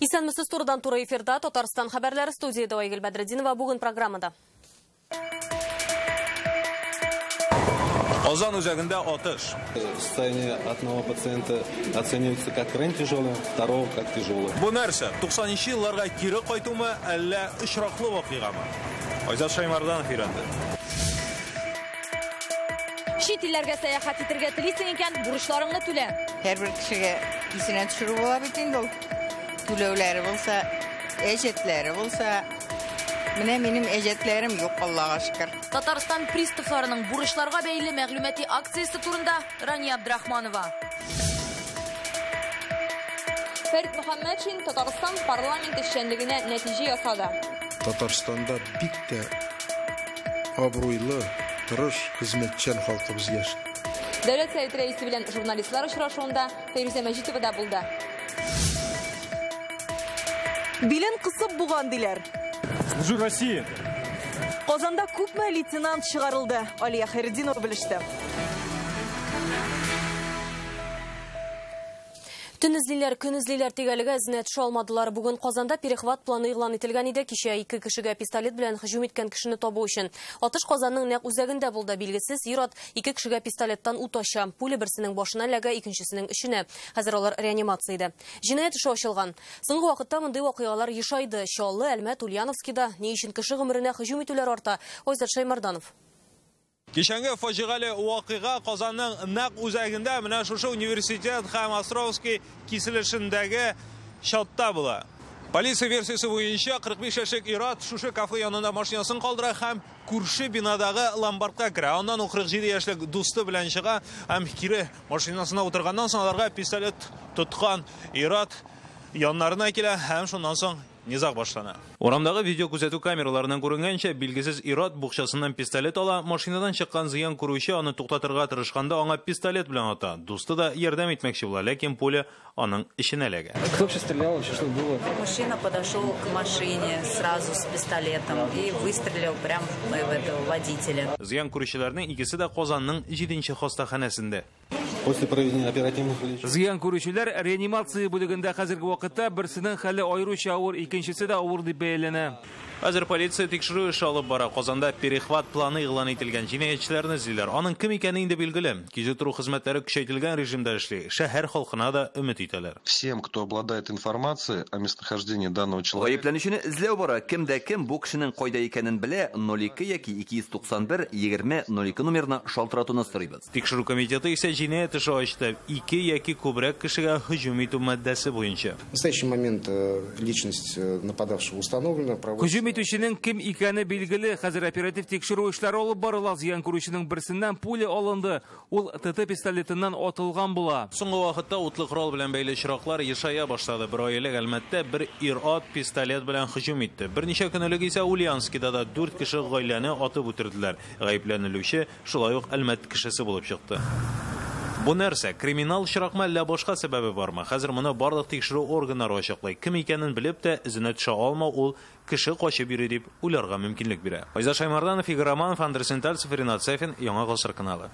Исәнмесез, турыдан туры эфирда Татарстан хәбәрләре, студияда Айгөл Бәдретдинова. Бүген программада. Казан үзәгендә атыш. Состояние одного пациента оценивается как крайне тяжелое, второго как тяжелое. Бу нәрсә? 90нчы елларга кире кайтумы, әллә очраклы вакыйгамы? Айзат Шаймарданов өйрәнде. Чит илләргә сәяхәт итәргә телисең икән, бурычларыңны түлә. Һәрбер кешегә исенә төшерү була бит инде ул. Түләүләре булса, әҗәтләре булса. Менә минем әҗәтләрем юк, Аллага шөкер. Татарстан приставларының бурычларга бәйле мәгълүмати акциясе турында Рания Абдрахманова. Фәрит Мөхәммәтшин Татарстан парламент эшчәнлегенә нәтиҗә ясады. Татарстанда бик тә абруйлы, тырыш, хезмәтчән халкыбыз яши. Дәүләт Советы рәисе белән журналистлар очрашуында Фәйрүзә Мәҗитова да булды. Билен кысып буган диләр. Служу России. Казанда күпме лейтенант чыгарылды? Алия Хәйретдинова белеште. Төн эзлиләр, көн эзлиләр тик әлегә эзенә төшә алмадылар. Бүген Казанда перехват планы игълан ителгән иде. Кичә ике кешегә пистолет белән һөҗүм иткән кешене табу өчен. Атыш Казанның нәкъ үзәгендә булды. Билгесез ир-ат ике кешегә пистолеттан ут ача. Пуля берсенең башына эләгә, икенчесенең эченә. Хәзер алар реанимациядә. Җинаять эше ачылган. Соңгы вакытта мондый вакыйгалар ешайды. Чаллы, Әлмәт, Ульяновскида ни өчен кеше гомеренә һөҗүм итүләр арта? Айзат Шаймарданов. Кичәнге фаҗигале вакыйга Казанның нәкъ үзәгендә, менә шушы университет һәм Островский киселешендәге чатта була. Полиция версиясе буенча 45 яшьлек ир-ат шушы кафе янында машинасын калдыра һәм күрше бинадагы ломбардка керә. Аннан ул 47 яшьлек дусты белән чыга һәм кире машинасына утырганнан соң аларга пистолет тоткан ир-ат яннарына килә һәм шуннан соң низаг башлана. Урамдагы видео күзәтү камераларыннан күренгәнчә, билгесез ир-ат букчасыннан пистолет ала, машинадан чыккан зыян күрүче аны туктатырга тырышканда аңа пистолет белән ата. Дусты да ярдәм итмәкче була, ләкин пуля аның эченә эләгә. Кто вообще стрелял, вообще что было? Мужчина подошел к машине сразу с пистолетом и выстрелил прямо в этого водителя. Зыян күрүчеләрнең икесе дә Казанның 7нче хастаханәсендә. После проведения оперативных лечений. Зыян күрүчеләр реанимация бүлегендә хәзерге вакытта берсенең хәле аеруча авыр, икенчесе дә авыр дип бәяләнә. Хәзер полиция тикшерү эше алып бара. Казанда перехват планы игълан ителгән. Җинаятьчеләрне эзлиләр. Аның кем икәне инде билгеле. Кизү тору хезмәтләре көчәйтелгән режимда эшли. Шәһәр халкына да өмет итәләр. Всем, кто обладает информацией о местонахождении данного человека. Гаепләнүчене эзләү бара. Кем дә кем бу кешенең кайда икәнен белә, 02 яки 291 20 02 номерына шалтыратуны сорыйбыз. Тикшерү комитеты исә җинаять эше ачты. 2 яки күбрәк кешегә һөҗүм итү маддәсе буенча. В настоящий момент личность нападавшего установлена. Һөҗүм итүченең кем икәне билгеле. Хәзер оператив тикшерү эшләре алып барыла. Зыян күрүченең берсеннән пуля алынды. Ул ТТ пистолетыннан атылган була. Соңгы вакытта утлы корал белән бәйле очраклар ешая башлады. Бер ай элек Әлмәттә бер ир-ат пистолет белән һөҗүм итте. Берничә көн элек исә Ульяновскида да 4 кеше гаиләне атып үтерделәр. Гаепләнелүче шулай ук Әлмәт кешесе булып чыкты. Бу нәрсә? Криминал очракмы, әллә башка сәбәбе бармы? Хәзер моны барлык тикшерү органнары ачыклый. Кем икәнен белеп тә эзенә төшә алмау ул кеше качып йөри дип уйларга мөмкинлек бирә. Айзат Шаймарданов, Игорь Романов, Андрей Сентальцев, Ринат Сафин, Яңа Гасыр каналы.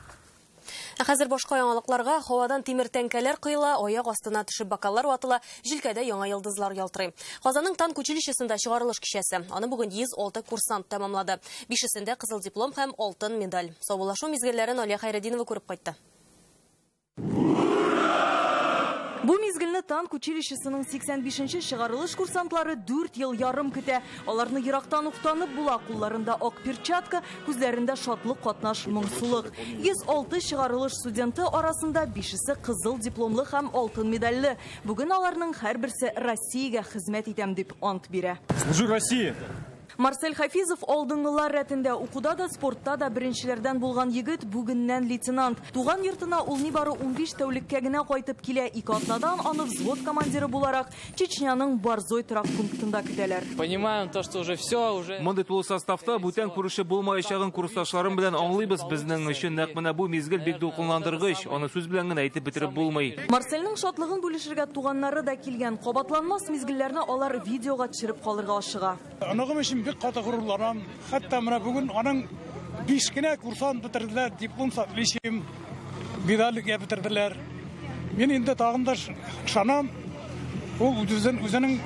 Ә хәзер башка яңалыкларга. Һавадан тимер тәңкәләр коела, аяк астына төшеп бокаллар ватыла, җилкәдә яңа йолдызлар ялтырый. Казанның танк училищесында чыгарылыш кичәсе. Аны бүген 106 курсант тәмамлады. Бишесендә кызыл диплом һәм алтын медаль. Саубуллашу мизгелләрен Алия Хәйретдинова күреп кайтты. Бу мизгелне танк училищесының 85нче чыгарылыш курсантлары 4 ел ярым көтә. Аларны ерактан ук танып була. Кулларында ак перчатка, күзләрендә шатлык катнаш моңсулык. 106 чыгарылыш студенты арасында 5-се кызыл дипломлы һәм алтын медальле. Бүген аларның һәрберсе Россиягә хезмәт итәм дип ант бирә. Служу России! Марсель Хафизов алдынгылар рәтендә укуда да, спортта да беренчеләрдән булган егет бүгеннән лейтенант. Туган йортына ул нибары 15 тәүлеккә генә кайтып килә. Ике атнадан аны взвод командиры буларак Чечняның Барзой торак пунктында көтәләр. Понимаем то, что уже все, уже. Мондый тулы составта бүтән күреше булмаячагын курсташларым белән аңлыйбыз. Безнең өчен нәкъ менә бу мизгел бик дулкынландыргыч. Аны сүз белән генә әйтеп бетереп булмый. Марсельнең шатлыгын бүлешергә туганнары да килгән. Кабатланмас мизгелләрне алар видеога төшереп калырга ашыга. Оныгым өчен бик каты горурланам. Хәтта менә бүген аның 5 кенә курсант бетерделәр, диплом сатлышым, медальгә бетерделәр. Мин инде тагын да ышанам, ул үзенең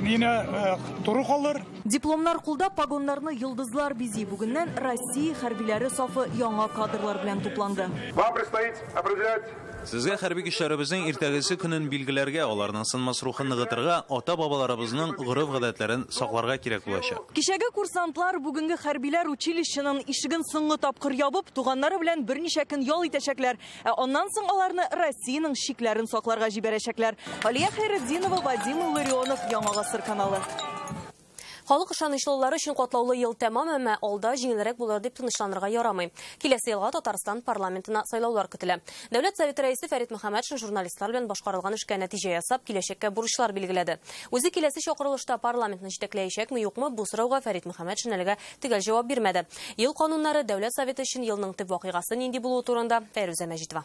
Мине туры калыр. Дипломнар кулда, погоннарны йолдызлар бизи. Бүгеннән Россия хәрбиләре сафы яңа кадрлар белән тупланды. Вам предстоит определять. Сезгә хәрби көчләребезнең иртәгесе көнен билгеләргә, аларның сынмас рухын ныгытырга, ата-бабаларыбызның гореф-гадәтләрен сакларга кирәк булачак. Кичәге курсантлар, бүгенге хәрбиләр училищеның ишеген соңгы тапкыр ябып, туганнары белән берничә көн ял итәчәкләр. Ә аннан соң аларны Россиянең чикләрен сакларга җибәрәчәкләр. Алия Хәйретдинова, Вадим Илларионов, Яңа Гасыр каналы. Халык ышанычлылары өчен катлаулы ел тәмам, әмма алда җиңелрәк булыр дип тынычланырга ярамый. Киләсе елга Татарстан парламентына сайлаулар көтелә. Дәүләт Советы рәисе Фәрит Мөхәммәтшин журналистлар белән башкарылган эшкә нәтиҗә ясап, киләчәккә бурычлар билгеләде. Үзе киләсе чакырылышта парламентны җитәкләячәкме, юкмы, бу сорауга Фәрит Мөхәммәтшин әлегә төгәл җавап бирмәде. Ел кануннары Дәүләт Советы өчен елның төп вакыйгасы нинди булуы турында Фәйрүзә Мәҗитова.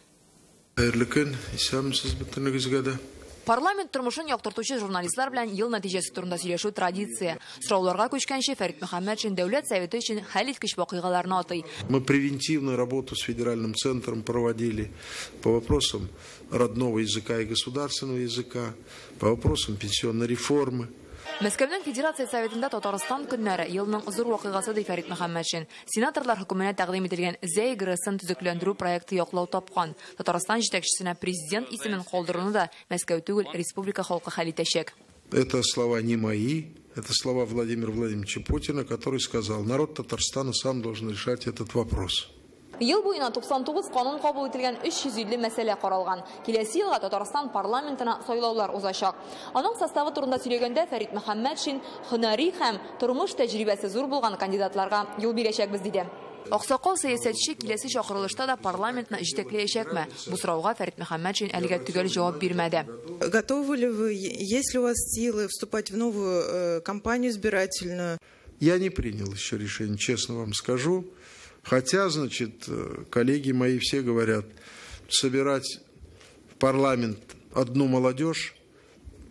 Хәерле көн, исәнмесез бөтенегезгә дә. Парламент тормышын яктыртучы журналистлар белән ел нәтиҗәсе турында сөйләшү традиция. Сорауларга күчкәнче Фәрит Мөхәммәтшин Дәүләт Советы өчен хәлиткеч вакыйгаларны атый. Мы превентивную работу с федеральным центром проводили по вопросам родного языка и государственного языка, по вопросам пенсионной реформы. Мәскәүнең Федерация Советында Татарстан көннәре елның зур вакыйгасы ди Фәрит Мөхәммәтшин. Сенаторлар хөкүмәтенә тәкъдим ителгән Зәй ГРЭСын төзекләндерү проекты яклау тапкан. Татарстан җитәкчесенә президент исемен калдыруны да Мәскәү түгел, республика халкы хәл итәчәк. Это слова не мои, это слова Владимира Владимировича Путина, который сказал: народ Татарстана сам должен решать этот вопрос. Ел буена 99 канун кабул ителгән, 350 мәсьәлә каралган. Киләсе елга Татарстан парламентына сайлаулар узачак. Аның составы турында сөйләгәндә Фәрит Мөхәммәтшин һөнәри һәм тормыш тәҗрибәсе зур булган кандидатларга юл бирәчәкбез диде. Аксакал сәясәтче киләсе чакырылышта да парламентны җитәкләячәкме? Бу сорауга Фәрит Мөхәммәтшин әлегә төгәл җавап бирмәде. Готовы ли вы, есть ли у вас силы вступать в новую кампанию избирательную? Я не принял еще решение, честно вам скажу. Хотя, значит, коллеги мои все говорят, собирать в парламент одну молодежь,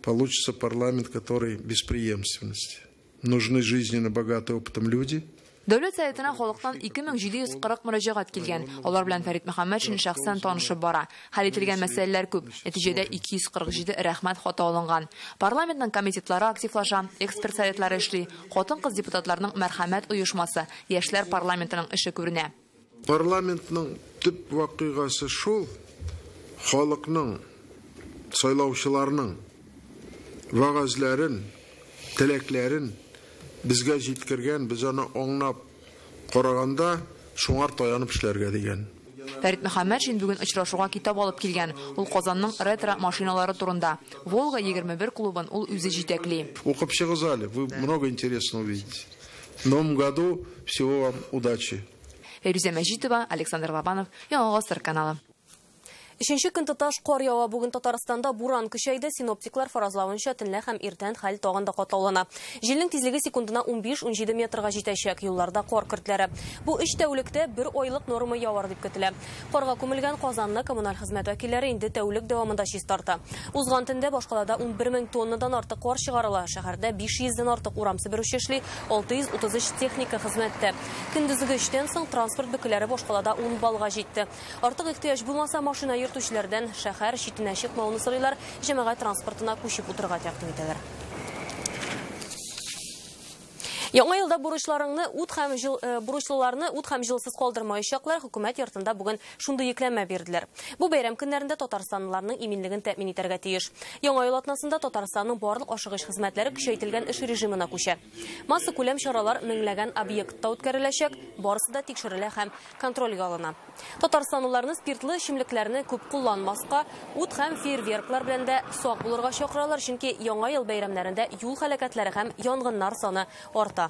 получится парламент, который без преемственности. Нужны жизненно богатые опытом люди. Дәүләт Советына халыктан 2740 мөрәҗәгать килгән. Алар белән Фәрит Мөхәммәтшин шәхсән танышып бара. Хәл ителгән мәсьәләләр күп. Нәтиҗәдә 247 рәхмәт хаты алынган. Парламентның комитетлары активлаша, эксперт советлары эшли. Хатын-кыз депутатларның мәрхәмәт оешмасы, яшьләр парламентының эше күренә. Парламентның төп вакыйгасы шул, халыкның, сайлаучыларның вәгазьләрен, теләкләрен безгә җиткергән, без аны аңлап караганда шуңар таянып эшләргә дигән. Фәрит Мөхәммәтшин бүген очрашуга китап алып килгән. Ул Казанның ретро машиналары турында. Волга 21 клубын ул үзе җитәкли. Укып чыгыгыз әле, вы много интересного увидите. В новом году всего вам удачи. Фәйрүзә Мәҗитова, Александр Лобанов, Яңа Гасыр каналы. Өченче көн тоташ кар ява. Бүген Татарстанда буран көчәйде. Синоптиклар фаразлавынча, төнлә һәм иртән хәл тагын да катлаулана. Җилнең тизлеге секундына 15-17 метрга җитәчәк. Юлларда кар көртләре. Бу өч тәүлектә бер айлык норма явар дип көтелә. Карга күмелгән Казанны коммуналь хезмәт вәкилләре инде тәүлек дәвамында чистарта. Узган төндә башкалада 11 мең тоннадан артык кар чыгарыла. Шәһәрдә 500дән артык урам себерүче эшли, 633 техника хезмәттә. Көндезге 3тән соң транспорт бөкеләре башкалада 10 баллга җитте. Артык ихтыяҗ булмаса, машина йөртүчеләрдән шәһәр читенә чыкмауны сорыйлар, җәмәгать транспортына күчеп утырырга тәкъдим итәләр. Яңа елда бурычларыңны ут һәм бурычлыларны ут һәм җылысыз калдырмаячаклар. Хөкүмәт йортында бүген шундый йөкләмә бирделәр. Бу бәйрәм көннәрендә татарстанлыларның иминлеген тәэмин итәргә тиеш. Яңа ел атнасында Татарстанның барлык ашыгыч хезмәтләре көчәйтелгән эш режимына күчә. Масса күләм чаралар меңләгән объектта үткәреләчәк, барысы да тикшерелә һәм контрольгә алына. Татарстанлыларны спиртлы эчемлекләрне күп кулланмаска, ут һәм фейерверклар белән дә сак булырга чакыралар, чөнки Яңа ел бәйрәмнәрендә юл һәлакәтләре һәм янгыннар саны арта.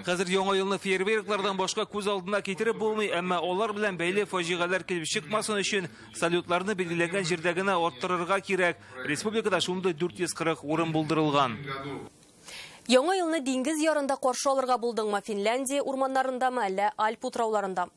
Хәзер яңа елны фейерверклардан башка күз алдына китереп булмый, әмма алар белән бәйле фаҗигаләр килеп чыкмасын өчен салютларны билгеләнгән җирдә генә арттырырга кирәк. Республикада шундый 440 урын булдырылган. Яңа елны диңгез ярында каршы алырга булдыңмы? Финляндия урманнарындамы, әллә Альп утрауларында?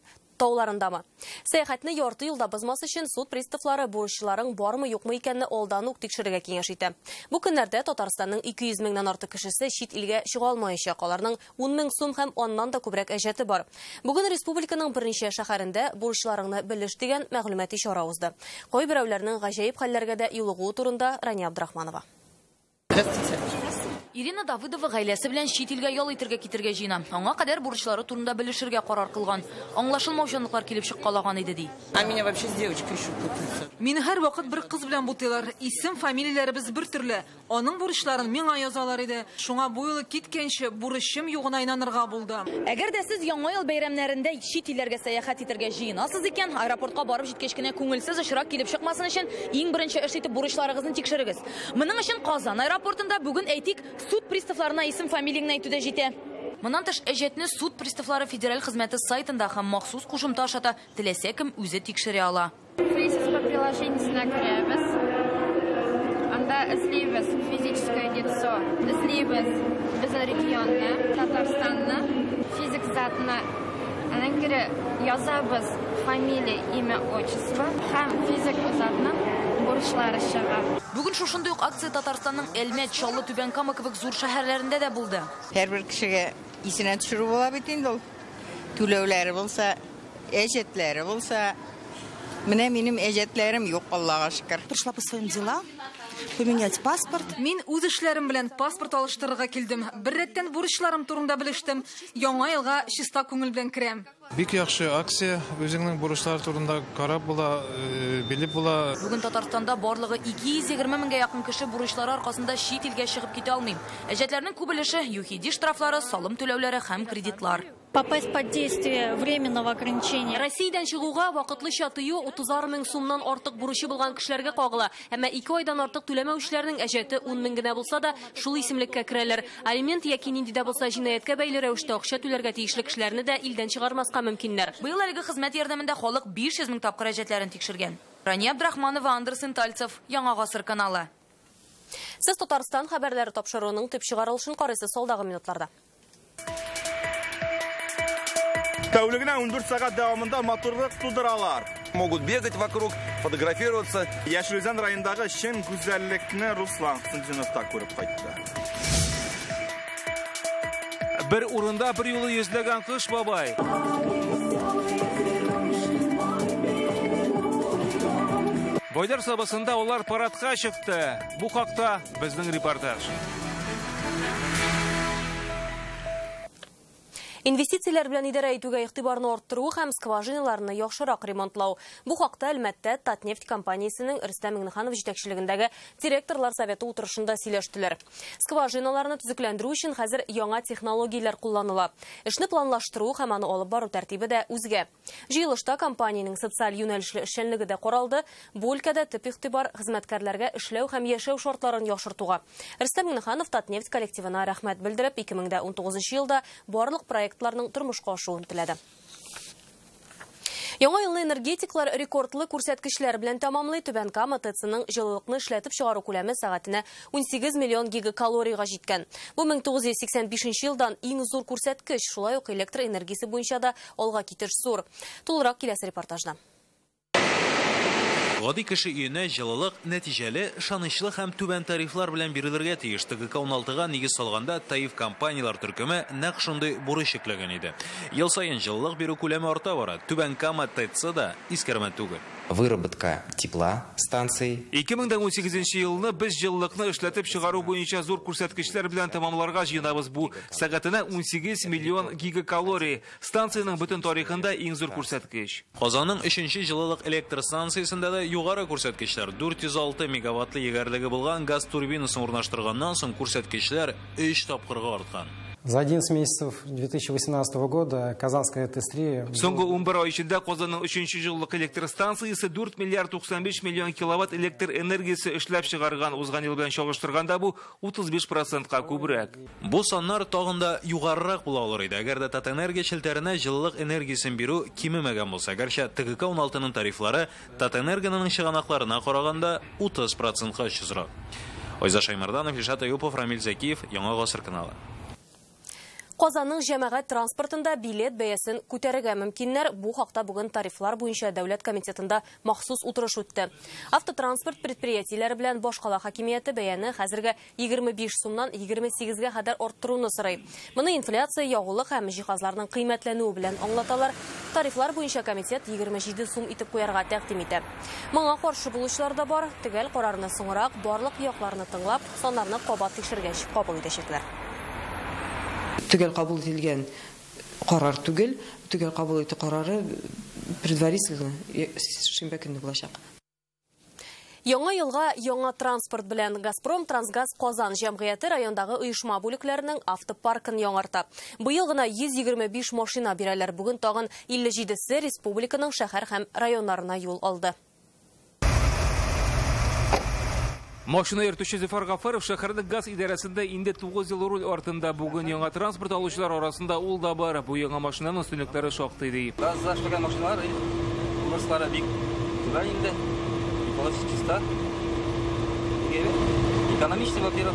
тауларындамы? Сәяхәтне ярты юлда бозмас өчен суд приставлары бурычларың бармы юкмы икәнне алдан ук тикшерергә киңәш итә. Бу көннәрдә Татарстанның 200 меңнән артык кешесе чит илгә чыга алмаячак. Аларның 10 мең сум һәм аннан да күбрәк әҗәте бар. Бүген республиканың берничә шәһәрендә бурычларыңны белеш дигән мәгълүмати чара узды. Кайберәүләрнең гаҗәеп хәлләргә дә юлыгуы турында Рания Абдрахманова. Здравствуйте. Ирина Давыдова гаиләсе белән чит илгә ял итәргә китергә җыена. Аңа кадәр бурычлары турында белешергә карар кылган. Аңлашылмаучанлыклар килеп чыккалаган иде ди. А меня вообще с девочкой еще путаются. Мине һәрвакыт бер кыз белән бутыйлар. Исем, фамилияләребез бер төрле. Аның бурычларын миңа язалар иде. Шуңа бу юлы киткәнче бурычым югына инанырга булдым. Әгәр дә сез Яңа ел бәйрәмнәрендә чит илләргә сәяхәт итәргә җыенасыз икән, аэропортка барып җиткәч кенә күңелсез очрак килеп чыкмасын өчен иң беренче эш итеп бурычларыгызны тикшерегез. Моның өчен Казан аэропортында бүген әйтик суд приставларына исем фамилияңне әйтү дә җитә. Моннан тыш әҗәтне суд приставлары федераль хезмәте сайтында һәм махсус кушымта аша та теләсә кем үзе тикшерә ала. Фейсбук приложениесенә керәбез. Анда эзлибез физическое лицо, эзлибез безнең регионны, Татарстанны, физик затны. Аннан кире язабыз фамилия, имя, отчество һәм физик затның бурычлары чыга. Бүген шушындый ук акция Татарстанның Әлмәт, Чаллы, Түбән Кама кебек зур шәһәрләрендә дә булды. Һәрбер кешегә исенә төшерү була бит инде ул. Түләүләре булса, әҗәтләре булса. Менә минем әҗәтләрем юк, Аллага шөкер. Пришла по своим делам, поменять паспорт. Мин үз эшләрем белән паспорт алыштырырга килдем. Бер рәттән бурычларым турында белештем. Яңа елга чиста күңел белән керәм. Бик яхшы акция, үзеңнең бурычлар турында карап була, белеп була. Бүген Татарстанда барлыгы 220 меңгә якын кеше бурычлары аркасында чит илгә чыгып китә алмый. Әҗәтләрнең күп өлеше ЮХИДИ штрафлары, салым түләүләре һәм кредитлар. Попасть под действие временного ограничения. Россиядән чыгуга вакытлыча тыю 30 мең сумнан артык бурычы булган кешеләргә кагыла. Әмма 2 айдан артык түләмәүчеләрнең әҗәте 10 мең генә булса да, шул исемлеккә керәләр. Алимент яки нинди дә булса җинаятькә бәйле рәвештә акча түләргә тиешле кешеләрне дә илдән чыгармаска мөмкиннәр. Быел әлеге хезмәт ярдәмендә халык 500 мең тапкыр әҗәтләрен тикшергән. Рания Абдрахманова, Андерсен Тальцев, Яңа Гасыр каналы. Сез Татарстан хәбәрләре тапшыруының төп чыгарылышын карыйсыз алдагы минутларда. Тәүлегенә 14 сәгать дәвамында матурлык тудыралар. Могут бегать вокруг, фотографироваться. Яшел Үзән районындагы чын гүзәллекне Руслан Хуснуллинов та күреп кайтты. Бер урында бер юлы йөзләгән Кыш бабай. Байдар сабасында алар парадка чыкты. Бу хакта безнең репортаж. Инвестицияләр белән идарә итүгә игътибарны арттыру һәм скважиналарны яхшырак ремонтлау. Бу хакта Әлмәттә Татнефть компаниясенең Рөстәм Миңнеханов җитәкчелегендәге директорлар советы утырышында сөйләштеләр. Скважиналарны төзекләндерү өчен хәзер яңа технологияләр кулланыла. Эшне планлаштыру һәм аны алып бару тәртибе дә үзгә. Җыелышта компаниянең социаль юнәлешле эшчәнлеге дә каралды. Бу өлкәдә төп игътибар хезмәткәрләргә эшләү һәм яшәү шартларын яхшыртуга. Рөстәм Миңнеханов Татнефть коллективына рәхмәт белдереп, 2019 елда барлык проект тормышка ашуын теләде. Яңа елны энергетиклар рекордлы күрсәткечләр белән тәмамлый. Түбән Кама ТЭЦының җылылыкны эшләтеп чыгару күләме сәгатенә 18 миллион гигакалорийга җиткән. Бу 1985 елдан иң зур күрсәткеч, шулай ук электр энергиясе буенча да алга китеш зур. Тулырак киләсе репортажда. Гади кеше өенә җылылык нәтиҗәле, ышанычлы һәм түбән тарифлар белән бирелергә тиеш. ТГК 16-га нигез салганда Таиф компаниялар төркеме нәкъ шундый бурыч йөкләгән иде. Ел саен җылылык бирү күләме арта бара. Түбән Кама ТЭЦ да искәрмә түгел. Выработка тепла станций. 2018 елны без җылылыкны эшләтеп чыгару буенча зур күрсәткечләр белән тәмамларга җыенабыз. Бу сәгатенә 18 миллион гигакалорий. Станциянең бөтен тарихында иң зур күрсәткеч. Казанның 3нче җылылык электр станциясендә дә югары күрсәткечләр. 406 мегаваттлы егәрлеге булган газ турбинасын урнаштырганнан соң күрсәткечләр 3 тапкырга арткан. За 11 месяцев 2018 года Казанская ТЭС-3... Соңгы 11 ай эчендә Казанның 3нче җылылык электр станциясе 4 миллиард 95 миллион киловатт электр энергиясе эшләп чыгарган. Узган ел белән чагыштырганда бу 35%ка күбрәк. Бу саннар тагын да югарырак була алыр иде, әгәр дә Татэнергия челтәренә җылылык энергиясен бирү кимемәгән булса. Гәрчә ТГК 16-ның тарифлары Татэнергияның чыганакларына караганда 30%ка очсызрак. Айза Шаймарданов, Илшат Аюпов, Рамиль Закиев, Яңа Гасыр каналы. Казанның җәмәгать транспортында билет бәясен күтәрергә мөмкиннәр. Бу хакта бүген тарифлар буенча дәүләт комитетында махсус утырыш үтте. Автотранспорт предприятиеләре белән башкала хакимияте бәяне хәзергә 25 сумнан 28-гә кадәр арттыруны сорый. Моны инфляция, ягулык һәм җиһазларның кыйммәтләнүе белән аңлаталар. Тарифлар буенча комитет 27 сум итеп куярга тәкъдим итә. Моңа каршы булучылар да бар. Төгәл карарны соңрак барлык якларны тыңлап, саннарны кабат тикшергәч кабул итәчәкләр. Төгәл кабул ителгән карар түгел, төгәл кабул итү карары предварительно шимбә көнне булачак. Яңа елга яңа транспорт белән Газпром Трансгаз Казан җәмгыяте райондагы оешма бүлекләренең автопаркын яңарта. Быел гына 125 машина бирәләр. Бүген тагын 57-се республиканың шәһәр һәм районнарына юл алды. Машина йөртүче Зөфәр Гафаров шәһәрнең газ идарәсендә инде 9 ел руль артында. Бүген яңа транспорт алучылар арасында ул да бар. Бу яңа машинаның өстенлекләре шактый ди. Газда эшләгән машиналар курслары бик түбән инде. Экологически чиста. Экономичный, во-первых.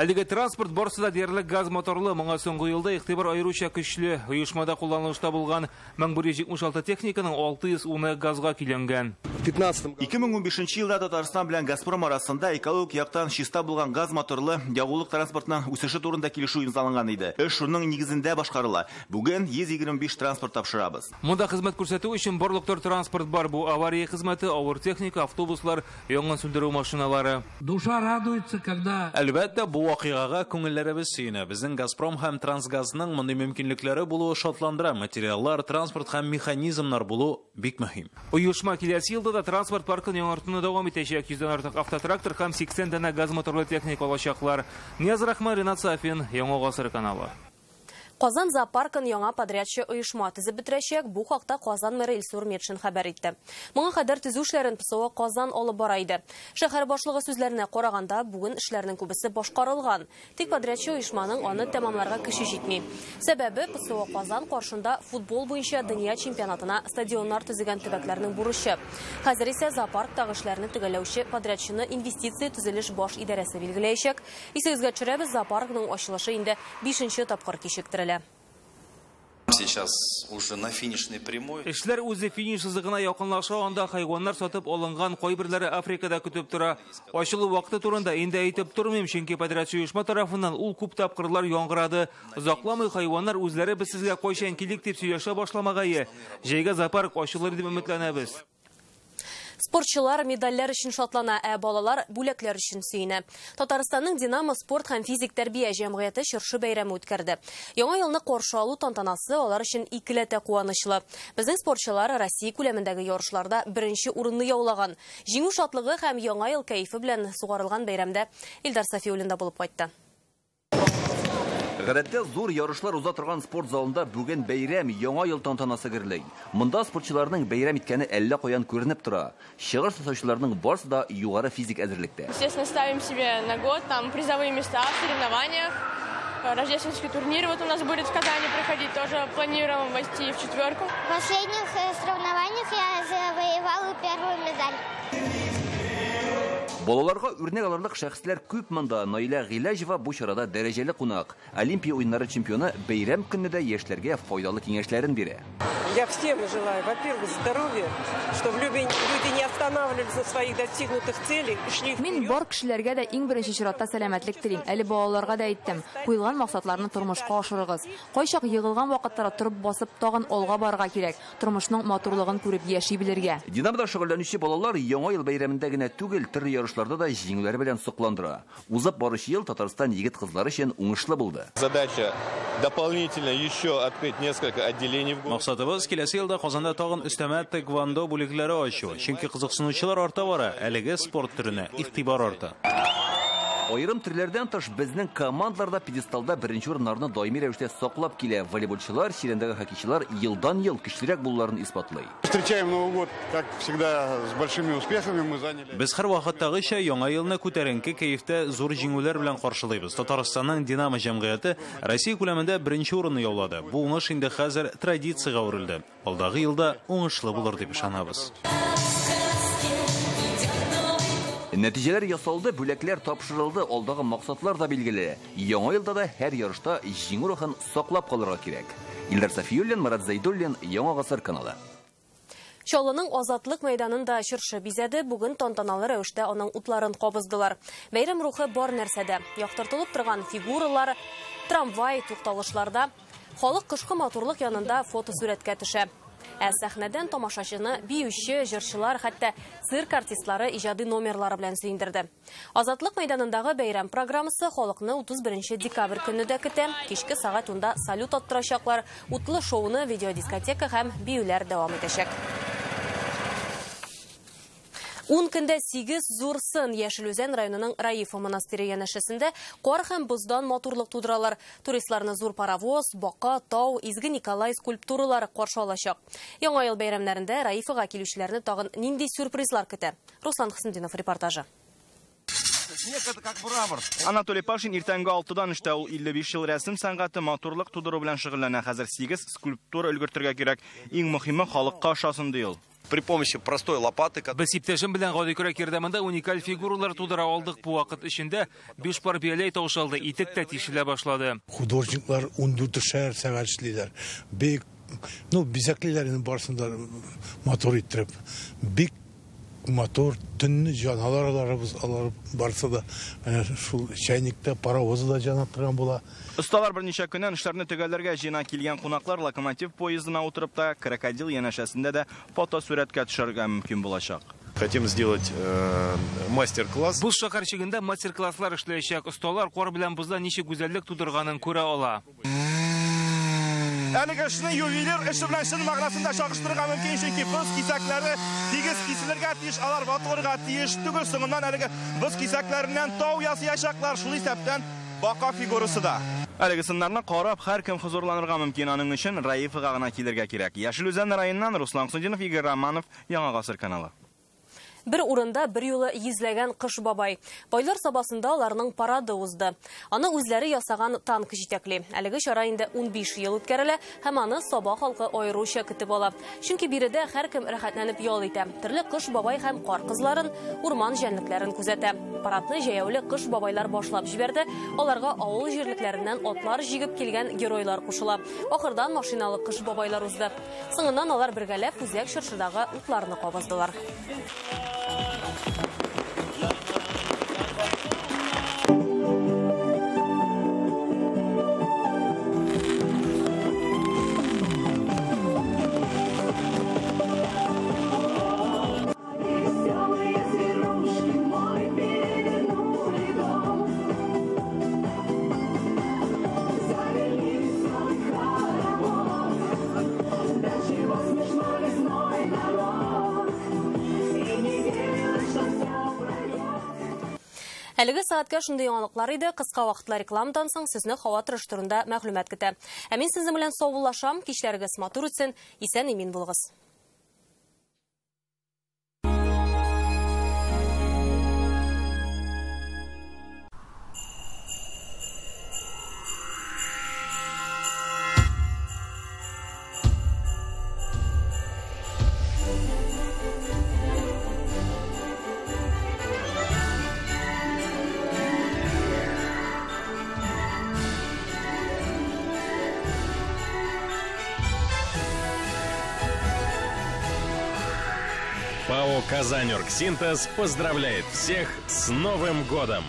Әлеге транспорт барысы да диярлек газ моторлы. Моңа соңгы елда игътибар аеруча көчле. Оешмада кулланылышта булган 1176 техниканың 610-ы газга көйләнгән. 2015 елда Татарстан белән Газпром арасында экологик яктан чиста булган газ моторлы ягулык транспортының үсеше турында килешү имзаланган иде. Эш шуның нигезендә башкарыла. Бүген 125 транспорт тапшырабыз. Монда хезмәт күрсәтү өчен барлык төр транспорт бар. Бу авария хезмәте, авыр техника, автобуслар, янгын сүндерү машиналары. Душа радуется, когда... Әлбәттә, бу вакыйгага күңелләребез сөенә. Безнең Газпром һәм Трансгазның мондый мөмкинлекләре булуы шатландыра. Материаллар, транспорт һәм механизмнар булу бик мөһим. Оешма киләсе елда да транспорт паркын яңартуны дәвам итәчәк. 100-дән артык автотрактор һәм 80 данә газ моторлы техника алачаклар. Нияз Рахман, Ринат Сафин, Яңа Гасыр каналы. Казан зоопаркын яңа подрядчы оешма төзеп бетерәчәк. Бу хакта Казан мэры Илсур Метшин хәбәр итте. Моңа кадәр төзү эшләрен ПСО Казан алып бара иде. Шәһәр башлыгы сүзләренә караганда, бүген эшләрнең күбесе башкарылган. Тик подрядчы оешманың аны тәмамларга көче җитми. Сәбәбе ПСО Казан каршында футбол буенча дөнья чемпионатына стадионнар төзегән төбәкләрнең бурычы. Хәзер исә зоопарктагы эшләрне төгәлләүче подрядчыны инвестиция төзелеш баш идарәсе билгеләячәк. Исегезгә төшерәбез, зоопаркның ачылышы инде 5нче тапкыр кичектерелә. Сейчас уже на финишной прямой. Эшләр үзе финиш сызыгына якынлаша, анда хайваннар сатып алынган, кайберләре Африкада көтеп тора. Ачылу вакыты турында инде әйтеп тормыйм, чөнки подрядчы оешма тарафыннан ул күп тапкырлар яңгырады. Озакламый хайваннар үзләре без сезгә кайчан килик дип сөйләшә башламагае. Җәйгә зоопарк ачылыр дип өметләнәбез. Спортчылар медальләр өчен шатлана, ә балалар бүләкләр өчен сөенә. Татарстанның Динамо спорт һәм физик тәрбия җәмгыяте чыршы бәйрәме үткәрде. Яңа елны каршы алу тантанасы алар өчен икеләтә куанычлы. Безнең спортчылар Россия күләмендәге ярышларда беренче урынны яулаган. Җиңү шатлыгы һәм яңа ел кәефе белән сугарылган бәйрәмдә Илдар Сафиуллин да булып кайтты. Гадәттә зур ярышлар уза торган спорт залында бүген бәйрәм, яңа ел тантанасы гөрли. Монда спортчыларның бәйрәм иткәне әллә каян күренеп тора. Чыгыш ясаучыларның барысы да югары физик әзерлектә. Естественно, ставим себе на год там призовые места в соревнованиях. Рождественский турнир вот у нас будет в Казани проходить, тоже планируем войти в четверку. В последних соревнованиях я завоевала первую медаль. Балаларга үрнәк алырлык шәхесләр күп монда. Наилә Гыйләҗева бу чарада дәрәҗәле кунак. Олимпия уеннары чемпионы бәйрәм көнне дә яшьләргә файдалы киңәшләрен бирә. Я всем желаю, во-первых, здоровья, чтобы люди не останавливались на своих достигнутых целях и шли вперед. Мин бар кешеләргә дә иң беренче чиратта сәламәтлек телим. Әле балаларга да әйттем. Куелган максатларны тормышка ашырыгыз. Кайчак егылган вакытларда торып басып тагын алга барырга кирәк. Тормышның матурлыгын күреп яши белергә. Динамода шөгыльләнүче балалар яңа ел бәйрәмендә генә түгел, төрле ярышларда да җиңүләре белән сокландыра. Узып баручы ел Татарстан егет-кызлары өчен уңышлы булды. Задача дополнительно еще открыть несколько отделений в городе. Максатыбыз киләсе елда Казанда тагын өстәмә тэквондо бүлекләре ачу. Чөнки кызыксынучылар арта бара, әлеге спорт төренә игътибар арта. Аерым төрләрдән тыш безнең командаларда пьедесталда беренче урыннарны даими рәвештә саклап килә. Волейболчылар, чирәмдәге хоккейчылар елдан-ел көчлерәк булуларын исбатлый. Встречаем Новый год, как всегда, с большими успехами. Мы заняли. Без һәрвакыттагыча яңа елны күтәренке кәефтә зур җиңүләр белән каршылыйбыз. Татарстанның Динамо җәмгыяте Россия күләмендә беренче урынны яулады. Бу уңыш инде хәзер традициягә әверелде. Алдагы елда уңышлы булыр дип ышанабыз. Нәтиҗәләр ясалды, бүләкләр тапшырылды, алдагы максатлар да билгеле. Яңа елда да һәр ярышта җиңү рухын саклап калырга кирәк. Илдар Сафиуллин, Марат Зайдуллин, Яңа Гасыр каналы. Чаллының Азатлык мәйданында чыршы бизәде. Бүген тантаналы рәвештә аның утларын кабыздылар. Бәйрәм рухы бар нәрсәдә. Яктыртылып торган фигуралар, трамвай, тукталышларда. Халык кышкы матурлык янында фотосурәткә төшә. Ә сәхнәдән тамашачыны биюче, җырчылар, хәтта цирк артистлары иҗади номерлары белән сөендерде. Азатлык мәйданындагы бәйрәм программасы халыкны 31 декабрь көнне дә көтә. Кичке сәгать 10-да салют аттырачаклар. Утлы шоуны видеодискотека һәм биюләр дәвам итәчәк. 10 көндә 8 зур сын Яшел Үзән районының Раифа монастыре янәшәсендә кар һәм боздан матурлык тудыралар. Туристларны зур паровоз, бака, тау, Изге Николай скульптуралары каршы алачак. Яңа ел бәйрәмнәрендә Раифага килүчеләрне тагын нинди сюрпризлар көтә? Руслан Хөснетдинов репортажы. Снег это как мрамор. Анатолий Пашин иртәнге 6-дан эштә, ул 55 ел рәсем сәнгате матурлык тудыру белән шөгыльләнә. Хәзер 8 скульптура өлгертергә кирәк. Иң мөһиме халыкка ошасын ди ул. При помощи простой лопаты. Без иптәшем белән гади көрәк ярдәмендә уникаль фигуралар тудыра алдык. Бу вакыт эчендә 5 пар бияләй таушалды, итек тә тишелә башлады. Художниклар 14 сәгать эшлиләр. Бик, ну, бизәклиләр барысын да матур иттереп. Бик матур төнне җаналар аларыбыз, алар барысы да менә шул чайникта паровозы да җанап торган була. Осталар берничә көннән эшләрне төгәлләргә җыена. Килгән кунаклар локомотив поездына утырып та, крокодил янәшәсендә дә фотосурәткә төшәргә мөмкин булачак. Хотим сделать мастер-класс. Бу шәһәрчегендә мастер-класслар эшләячәк. Осталар кар белән боздан ничек гүзәллек тудырганын күрә ала. Әлеге эшне ювелир эше белән чын мәгънәсендә чагыштырырга мөмкин, чөнки боз кисәкләре тигез киселергә тиеш, алар ватылырга тиеш түгел. Соңыннан әлеге боз кисәкләреннән тау ясаячаклар, шул исәптән бака фигурасы да. Әлеге сыннарны карап һәркем хозурланырга мөмкин, аның өчен Раифага гына килергә кирәк. Яшел Үзән районыннан Руслан Хөснетдинов, Игорь Романов, Яңа Гасыр каналы. Бер урында бер юлы йөзләгән Кыш бабай. Байлар Сабасында аларның парады узды. Аны үзләре ясаган танк җитәкли. Әлеге чара инде 15 ел үткәрелә һәм аны Саба халкы аеруча көтеп ала. Чөнки биредә һәркем рәхәтләнеп ял итә. Төрле Кыш бабай һәм кар кызларын, урман җәнлекләрен күзәтә. Парадны җәяүле Кыш бабайлар башлап җибәрде. Аларга авыл җирлекләреннән атлар җигеп килгән геройлар кушыла. Ахырдан машиналы Кыш бабайлар узды. Соңыннан алар бергәләп үзәк чыршыдагы утларны кабыздылар. Әлеге сәгатькә шундый яңалыклар иде. Кыска вакытлы рекламадан соң сезне һава торышы турында мәгълүмат көтә. Ә мин сезнең белән саубуллашам. Кичләрегез матур үтсен, исән-имин булыгыз. ПАО «Казань-Оргсинтез» поздравляет всех с Новым годом!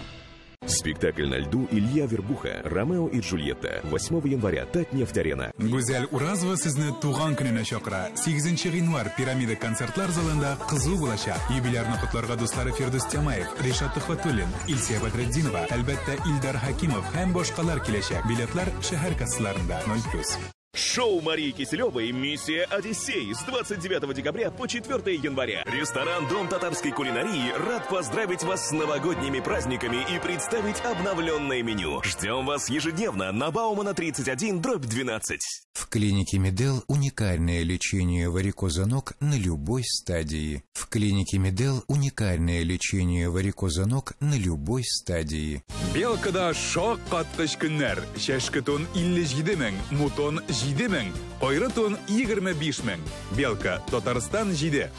Спектакль на льду Илья Вербуха, Ромео и Джульетта. 8 января, Татнефть-Арена. Гүзәл Уразова сезне туган көненә чакыра. 8 гыйнвар Пирамида концертлар залында кызу булачак. Юбилярны котларга дуслары Фирдүс Тямаев, Ришат Төхвәтуллин, Илсия Бәдретдинова, әлбәттә Илдар Хакимов һәм башкалар киләчәк. Билетлар шәһәр кассаларында. 0+. Шоу Марии Киселевой «Миссия Одиссей» с 29 декабря по 4 января. Ресторан «Дом татарской кулинарии» рад поздравить вас с новогодними праздниками и представить обновленное меню. Ждем вас ежедневно на Баумана 31/12. В клинике Медел уникальное лечение варикоза ног на любой стадии. В клинике Медел уникальное лечение варикоза ног на любой стадии. Белкада шаккаткыч көннәр. Чәшке тон 57 мең, мутон 7 мең, кайры тон 25 мең. Белка, Татарстан 7.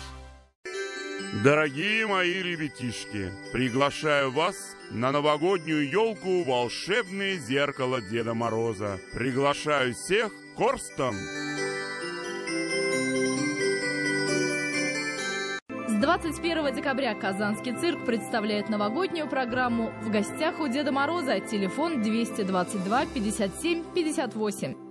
Дорогие мои ребятишки, приглашаю вас на новогоднюю елку «Волшебное зеркало Деда Мороза». Приглашаю всех к Корстон. С 21 декабря Казанский цирк представляет новогоднюю программу «В гостях у Деда Мороза». Телефон 222 57 58.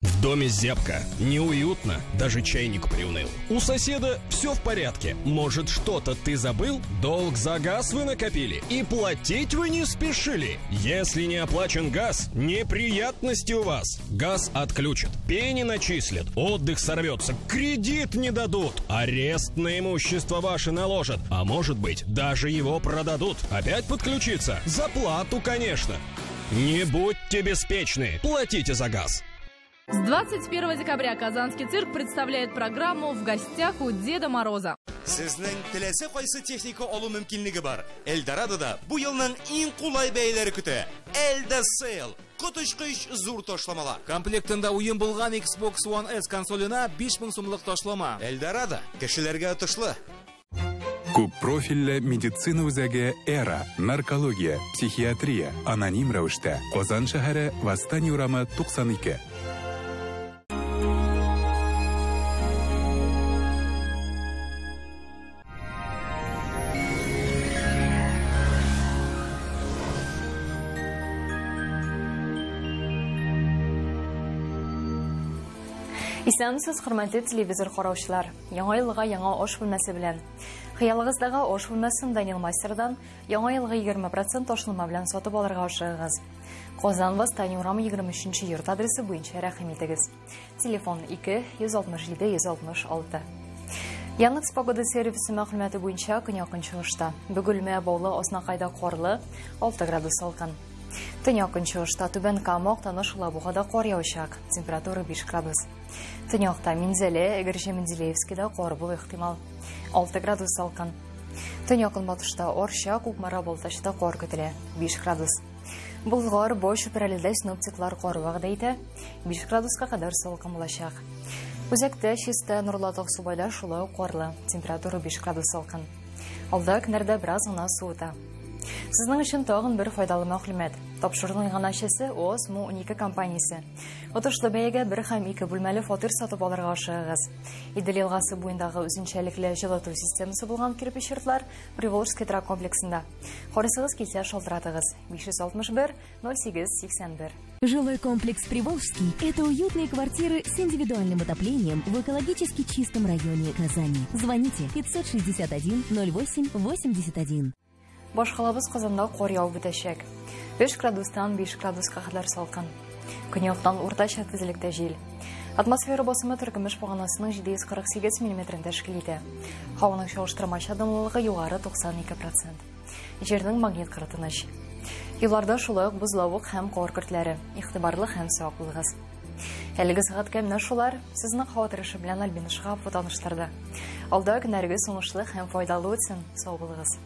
В доме зябко, неуютно, даже чайник приуныл. У соседа все в порядке. Может, что-то ты забыл? Долг за газ вы накопили и платить вы не спешили. Если не оплачен газ, неприятности у вас. Газ отключат, пени начислят, отдых сорвется, кредит не дадут, арест на имущество ваше наложат, а может быть, даже его продадут. Опять подключиться? За плату, конечно. Не будьте беспечны, платите за газ. С 21 декабря Казанский цирк представляет программу «В гостях у Деда Мороза». Сезнең теләсә кайсы техника алу мөмкинлеге бар. Эльдорадода бу елның иң кулай бәяләре көтә. Эльда Сейл. Коточкыч зур ташламалар. Комплектында уен булган Xbox One S консоленә 5000 сумлык ташлама. Эльдорадо кешеләргә отышлы. Күп профильле медицина үзәге «Эра», наркология, психиатрия, аноним рәвештә. Казан шәһәре, Восстание урамы 92. Исәнмесез, хөрмәтле телевизор караучылар. Яңа елга яңа аш бүлмәсе белән. Хыялыгыздагы аш бүлмәсен Данил Мастердан яңа елгы 20% ташлама белән сатып алырга ашыгыгыз. Казан Восстание урамы 23 йорт адресы буенча рәхим итегез. Телефон 2 167 166. Яндекс погода сервисы мәгълүматы буенча көньяк-көнчыгышта Бөгелмә, Баулы, Азнакайда карлы 6 градус салкын. Төньяк-көнчыгышта Түбән Кама, Актаныш, Алабугада кар явачак. Температура 5 градус. Төньякта Минзәлә, Әгерҗе, Менделеевскида кар булу ихтимал. 6 градус салкын. Төньяк-көнбатышта Арча, Кукмара, Балтачта кар көтелә. 5 градус. Болгар, Баш, Чүпрәледә синоптиклар кар вәгъдә итә. 5 градуска кадәр салкын булачак. Үзәктә, Чистә, Нурлат, Аксубайда шулай ук карлы. Температура 5 градус салкын. Алда көннәрдә бераз гына суыта. Сезнең өчен тагын бер файдалы мәгълүмат. Тапшыруның иганәчесе ОСМУ 12 компаниясе. Отышлы бәягә 1 һәм 2 бүлмәле фатир сатып алырга ашыгыгыз. Идел елгасы буендагы үзенчәлекле җылыту системасы булган кирпеч йортлар Приволжский торак комплексында. Карыйсыгыз килсә шалтыратыгыз. 561 08 81. Жилой комплекс «Приволжский» – это уютные квартиры с индивидуальным отоплением в экологически чистом районе Казани. Звоните 561 08 81. Башкалабыз Казанда кар явып бетәчәк. 3 градустан 5 градуска кадәр салкын. Көньяктан уртача тизлектә җил. Атмосфера басымы Төркемеш баганасының 748 мм тәшкил итә. Һаваның чагыштырмача дымлылыгы югары 92%. Җирнең магнит кыры тыныч. Юлларда шулай ук бозлавык һәм кар көртләре. Игътибарлы һәм сак булыгыз. Әлеге сәгатькә менә шулар. Сезне һава торышы белән Альбина Шиһапова таныштырды. Алда көннәрегез уңышлы һәм файдалы үтсен. Сау булыгыз.